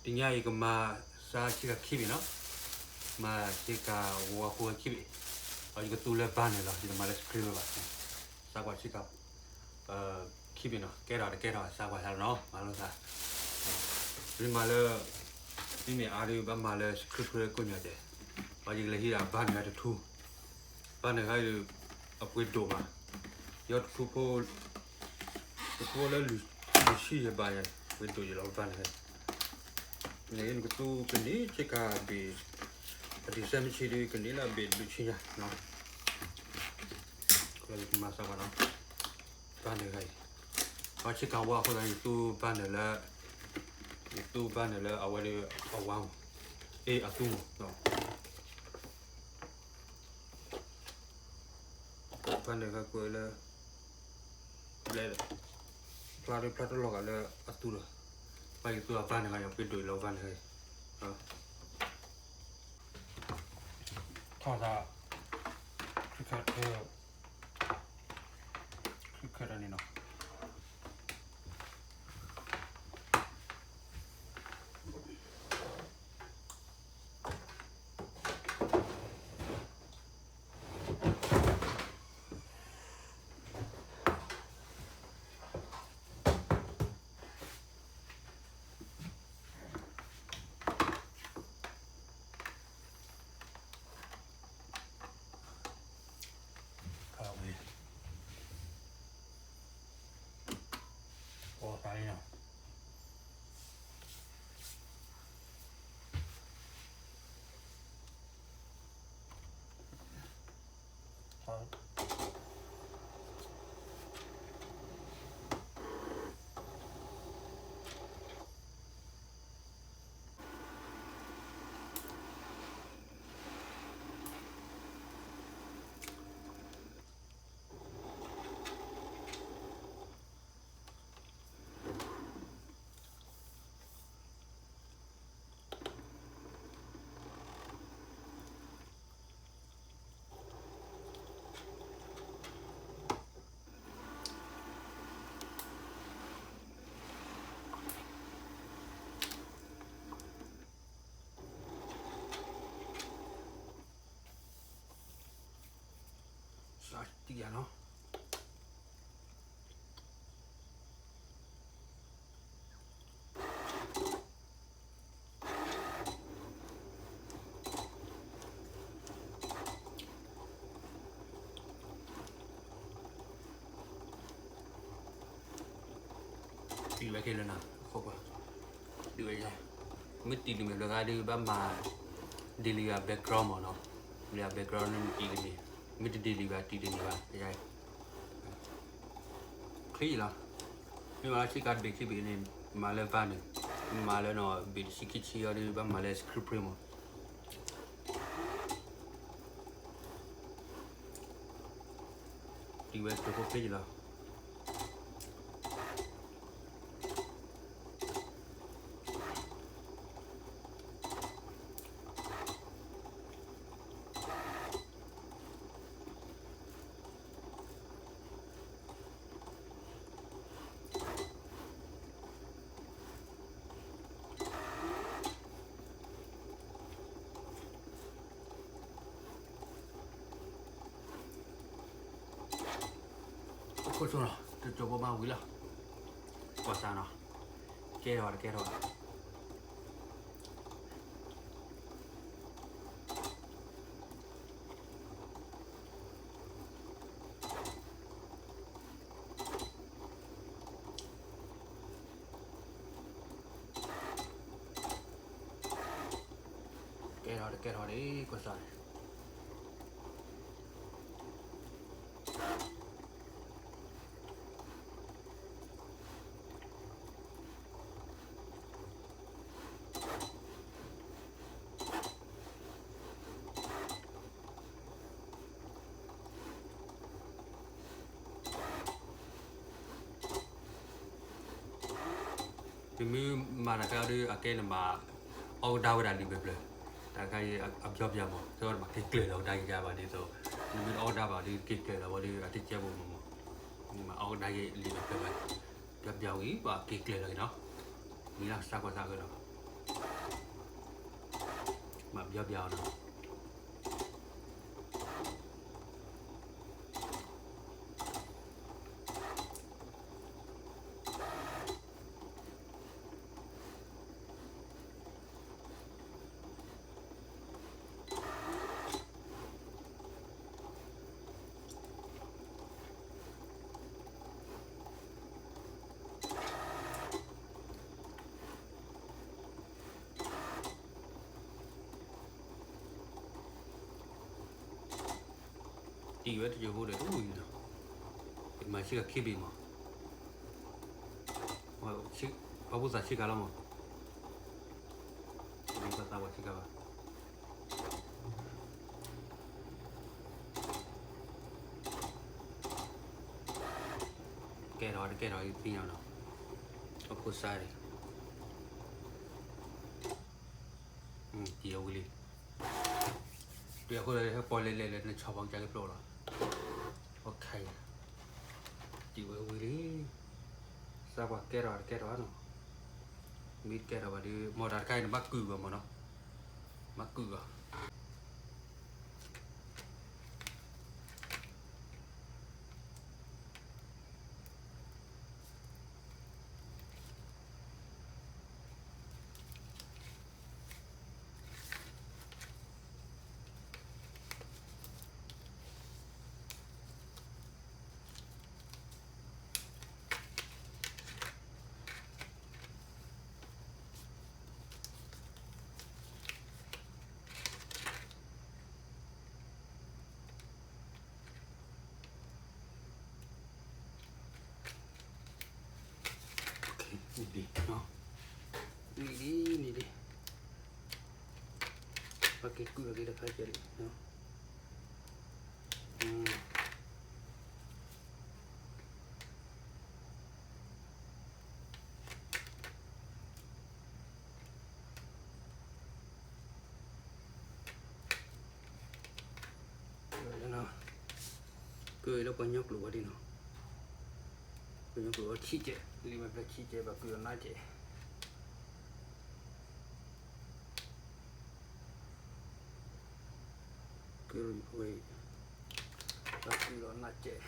တနံၤအံၤကမၤစၢ်ဆ့ကၤခံဘ့ၣ်နီၤ, မၤဆ့ကၤဝါဖိခံဘ့ၣ်, ဒီးယကသူလၢဘါန့ၣ်လီၤ, ယတမၤလၢ screen ဘၣ်, စၢ်ကွၢ်ဆ့ကၤ ခံဘ့ၣ်နီၤ, ကဲထီၣ်တကဲထီၣ် စၢ်ကွၢ်ဆၢလီၤနီၤ, မၤလိာ်သး, မ့ၢ်မၤလၢ မ့မ့ၢ်အါဒုး ဘၣ်မၤလၢ screen ကိးညါတဲ, ဒီးယကလဲၤဟံးဒၣ်ဘါန့ၣ်တထူ, ဘါန့ၣ်ခါအံၤ အပှ့ၤဒိၣ်မး, ယီတထူဖိ တထူလၢ လွံၢ်ဆံယဲၢ်ဘးယဲၢ် ပှ့ၤဒိၣ်ယဲၢ်လီၤဘါန့ၣ်ခါအံၤ, နကသူကန့ၢ်ဆ့ကၤဘ့ၣ်, အဒံးစဲမ့ၢ်ဆံးဒုး ကန့ၢ်လၢအဘ့ၣ်တဘ့ၣ်ဆံညါနီၤ, ကမၤစၢ်ကွၢ်နီၤ, ဘါန့ၣ်ခါအံၤ, ဒီးဆ့ကၤဝါအဃိသတး ယသူဘါန့ၣ်လၢ ယသူဘါန့ၣ်လၢအဝဲဒၣ်အဝါမး, အ့ၣ် အသူမး, ဘါန့ၣ်ခါကွဲးလၢ ဘျဲၣ်, ဖျါဒုးဖျါတလီၤဂာ်လၢအသူဒီး, ဘၣ်ယသူအဘါန့ၣ်ခါ ယပှ့ၤဒိၣ်ယဲၢ်လီၤဘါန့ၣ်ခါအံၤ, ထီၣ်သး ခရံခၢၣ်, ခရံခၢၣ်တၢ်န့ၣ်နီၤ. စးတံၢ်ယၤနီၤ. တံၢ်ဝဲက့ၤလၢနၤ ခိၣ်ကွၢ်, တံၢ်ဝဲယါ, မ့ၢ်တံၢ်လံမ့ၢ်ဘျီဂၤဒုး ဘၣ်မၤ delete ယၤ background မ့ၢ်နီၤ, လၢယၤ background န့ၣ်မ့ၢ်တံၢ်လံန့ၣ်, မ့ၢ်တ delete ဘၣ်တံၢ်တန့ၢ်ဘၣ်, ယါအံၤ ချ့လီၤ. မ့ၢ်ဘၣ်ဆ့ကၤတဘ့ၣ်ခံဘ့ၣ်န့ၣ် မၤလၢဘါန့ၣ်, မၤလၢနီၤ ဘ့ၣ်တဆံခံဆံအံၤဒုး ဘၣ်မၤလၢ screen print မ့ၢ် တံၢ်ဝဲတဖိဖ့လီၤ. ခိၣ်ဆိနီၤ တစိၢ်ဖိမၤဝံၤလီၤ. ကွၢ်စၢ်နီၤ ကဲထီၣ်တကဲထီၣ် ကဲထီၣ်တကဲထီၣ်ဒ်ကွၢ်စၢ်န့ၣ် နမ့ၢ်မၤတၢ်ခဲအံၤဒီး အကဲနမၤ အီၣ်ကဒါဝဲဒၣ်လံာ်ပျၢၤပျၢၤ, တၢ်တခါအံၤအဘျီပျၢၤမး ကဲဝဲဒၣ်မၤက့ၤကျၢၤလီၤဝဲဒၣ်ယါဘၣ်ဒ်သိး နမ့ၢ်တအီၣ်ကဒါဘၣ်ဒီးက့ၤကျၢၤလီၤဝဲဒီး အတကဲဘၣ်မးမး, မၤအီၣ်ကဒါက့ၤလံာ်ပျၢၤပျၢၤဘၣ်, ဘျီပျၢၤဝံၤ ပှၤက့ၤကျၢၤလီၤက့ၤနီၤ, မံၤလၢကစၢ်ကွၢ်စၢ်ကဒီး မၤဘျီဘျီနီၤ. တံၢ်ဝဲတယိဖိဒီး တအိၣ်အံၤနီၤ, မၤဆံၣ်ကီးခံဘ့ၣ်မး, ပှၤဖိသၣ်ဆံၣ်ကီးလီၤမး, ပှၤသးပှၢ်ဆံၣ်ကီးဘၣ်. ကဲထီၣ်တကဲထီၣ်အံၤသ့ၣ်ညါနီၤ, အခိၣ်စါန့ၣ်, တံၢ်အဝံၤလံ, တံၢ်အဃိလၢဟဲပီၣ်လဲၣ်လဲၣ်လၢနဆီၣ်ဖီကစၢ်ကဖျိလီၤ, အခဲအံၤ, တံၢ်ဝဲဝံၤလံ, စါပှၤကဲထီၣ်တကဲထီၣ်နီၤ, မ့ၢ်တကဲထီၣ်ဘၣ်ဒီး မ့ၢ်တၢ်တခါအံၤန့ၣ် ဘၣ်ကုၢ်ဘၣ်မးနီၤ, ဘၣ်ကုၢ်ဘၣ်. နံၤဒံး, နံၤဒံး, နံၤဒံး, ပက့ၤကုၢ်အီၤက့ၤတခါကဲလံ. ကုၢ်အံၤလၢပှၤကညီကျိာ်ဝဲဒၣ်နီၤ, ပှၤကညီကျိာ်ဝဲဆံးကဲး, လံာ်မဲာ်ဖျၢၣ်ဆံးကဲး ပှၤကုၢ်အီၤနါကဲး. ကုၢ်အံၤ, ပှၤကုၢ်အီၤနါကဲး.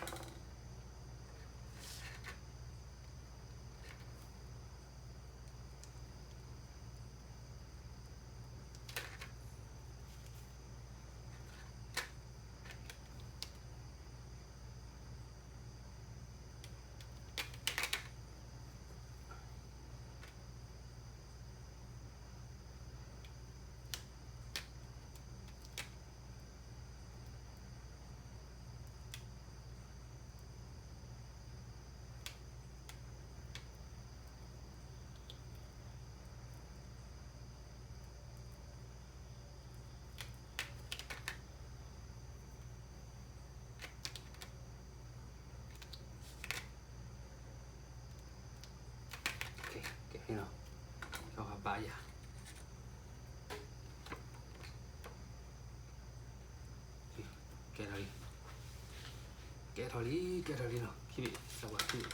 ကဲနီၤ, စီၤပၤဘါယၤ, ကဲထီၣ်လံ, ကဲထီၣ်လံ, ကဲထီၣ်လံနီၤ, ခံဘ့ၣ်, စးပှၤခံဘ့ၣ်,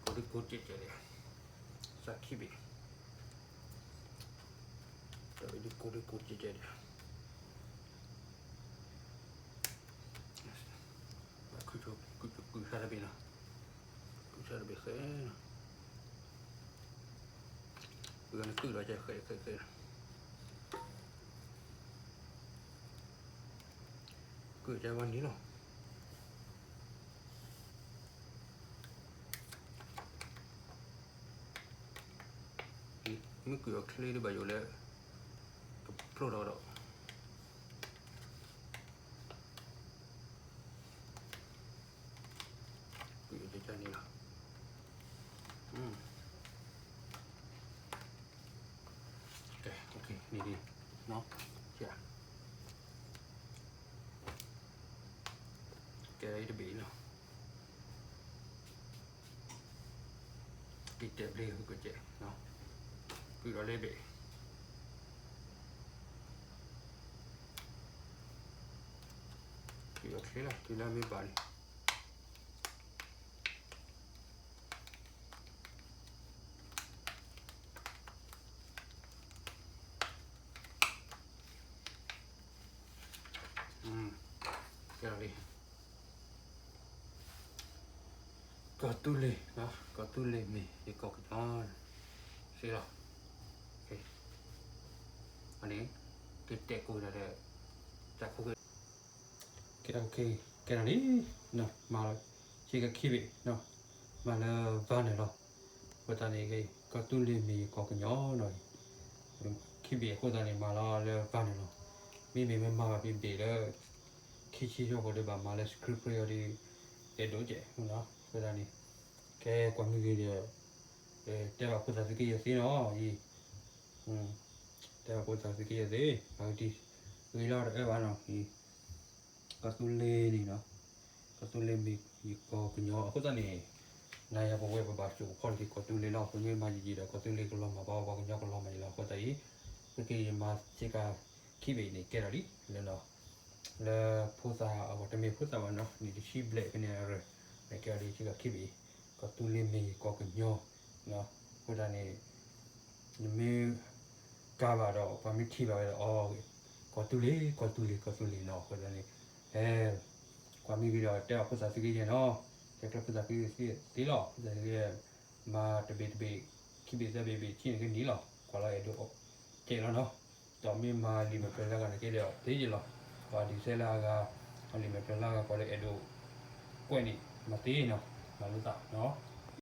ကိးဒုကိးကဲးကဲးလံ, စးခံဘ့ၣ်, တၢ်ဝဲဒုကိးဒုကိးကဲးကဲးလံ. ကုၢ်ဆါတဘ့ၣ်နီၤ, ကုၢ်ဆါတဘ့ၣ်ဃဲနီၤ, ကုၢ်န့ၣ်ကုၢ်ဒီးကဲဃဲဃဲဃဲ, ကုၢ်ကဲဝဲန့ၣ်လီၤ. မ့ၢ်ကုၢ်အီၤချ့တဘၣ်ယိၣ်လၢ ကဖျိထီၣ်ဒီး ကုၢ်အီၤကန့ၣ်လီၤ. ကဲ, န့ၣ်ဒ်, ကဲတဘ့ၣ်လီၤ. ကတဲာ်ဘျ့ကကဲး, ကုၢ်ဒီးလၢဘ့ၣ်, ကုၢ်အီၤချ့လီၤ, တုၤလၢမ့ၢ်ဘၣ်န့ၣ်. ကီၢ်သူလ့ၤ, ကီၢ်သူလ့ၤမ့ၢ်ယကီၢ်ကညီ, စ့လီၤ, အန့ၣ်, ကတဲာ်ကိးဒီး, တၢ်ခိၣ်က့ၤ, ကဲထီၣ်လံ, မၤလီၤ, ဆ့ကၤခံဘ့ၣ်, မၤလၢ vinyl လီၤ, အဃိသတးန့ၣ် ကီၢ်သူလ့ၤမ့ၢ်ယကီၢ်ကညီနီၤ, ခံဘ့ၣ်အဃိသတးန့ၣ် မၤလီၤလၢ vinyl လီၤ, မ့မ့ၢ်မ့ၢ်မၤဘၣ်ဖဲဘ့ၣ်လၢ ခံဆံယီၢ်ဖိဒီးဘၣ်မၤလၢ screen print အီၤဒီး အဲၣ်ဒိးကဲး, အဃိသတးန့ၣ်, ကဲကွၢ်မ့ၢ်ဂ့ၤဒီး, တဲဘၣ်ဖိသၣ်သုးက့ယဲၢ်သ့နီၤ, အံၤ, တဲဘၣ်ဖိသၣ်သုးက့ယဲၢ်သ့, ပှၤကတံၤ, ဂ့ၤလီၤတအၢဘၣ်နီၤ, ကီၢ်သူလ့ၤန့ၣ်နီၤ, ကီၢ်သူလ့ၤမ့ၢ်ယကီၢ်ကညီအဃိသတးန့ၣ်, နၤယၤပဝဲပဘၣ်စိာ်ကဖီၣ်လၢကီၢ်သူလ့ၤလီၤ, ပမ့ၢ်မၤယံာ်ယံာ်ဒီး ကီၢ်သူလ့ၤကလီၤမၢ်ဘၣ်, ပှၤကညီကလီၤမၢ်ယံာ်လီၤ, အဃိသတးအံၤ, သုးက့ယမၤဆ့ကၤခံဘ့ၣ်န့ၣ် ကဲထီၣ်လံ, လၢ လၢဖိသၣ်အဂီၢ် တမ့ၢ်ဖိသၣ်ဘၣ်နီၤ, နံၣ်တဆံဘျဲၣ်ဖဲန့ၣ်အရၢၢ်, ကဲထီၣ်လံဆ့ကၤခံဘ့ၣ်, ကီၢ်သူလ့ၤမ့ၢ်ယကီၢ်ကညီ, အဃိသတးန့ၣ် နမ့ၢ်ကၤဘၣ်ဒီး ပှၤမ့ၢ်ထံၣ်ဘၣ်ဝဲဒီး အီၤ, ကီၢ်သူလ့ၤ, ကီၢ်သူလ့ၤ, ကီၢ်သူလ့ၤနီၤ, အဃိသတးန့ၣ်, ဟဲ, ကွၢ်မ့ၢ်ဂ့ၤဒီး တဲဘၣ်ဖိသၣ်သုးက့ယဲၢ်နီၤ, တဲကျၢၤဖိသၣ်သုးက့ယဲၢ်သ့လီၤ, ဖိသၣ်သုးက့ယဲၢ်, မၤတဘ့ၣ်တဘ့ၣ်, ခံဘ့ၣ်သၢဘ့ၣ်ဘ့ၣ်ဆံန့ၣ်ကနံၤလီၤ, ကွၢ်လီၤအဲၣ်ဒိး, ကဲလီၤနီၤ, ဒီးမ့ၢ်မၤလံာ်မဲာ်ဖျၢၣ်လၢအဂၤန့ၣ်ကဲဒီးသ့ယဲၢ်လီၤ, ပှၤဒံးစဲလၢအဂၤ, အလံာ်မဲာ်ဖျၢၣ်လၢအဂၤ ပှၤလၢအဲၣ်ဒိး, ကွဲးန့ၣ်, မၤသ့နီၤ, မၤလိသးနီၤ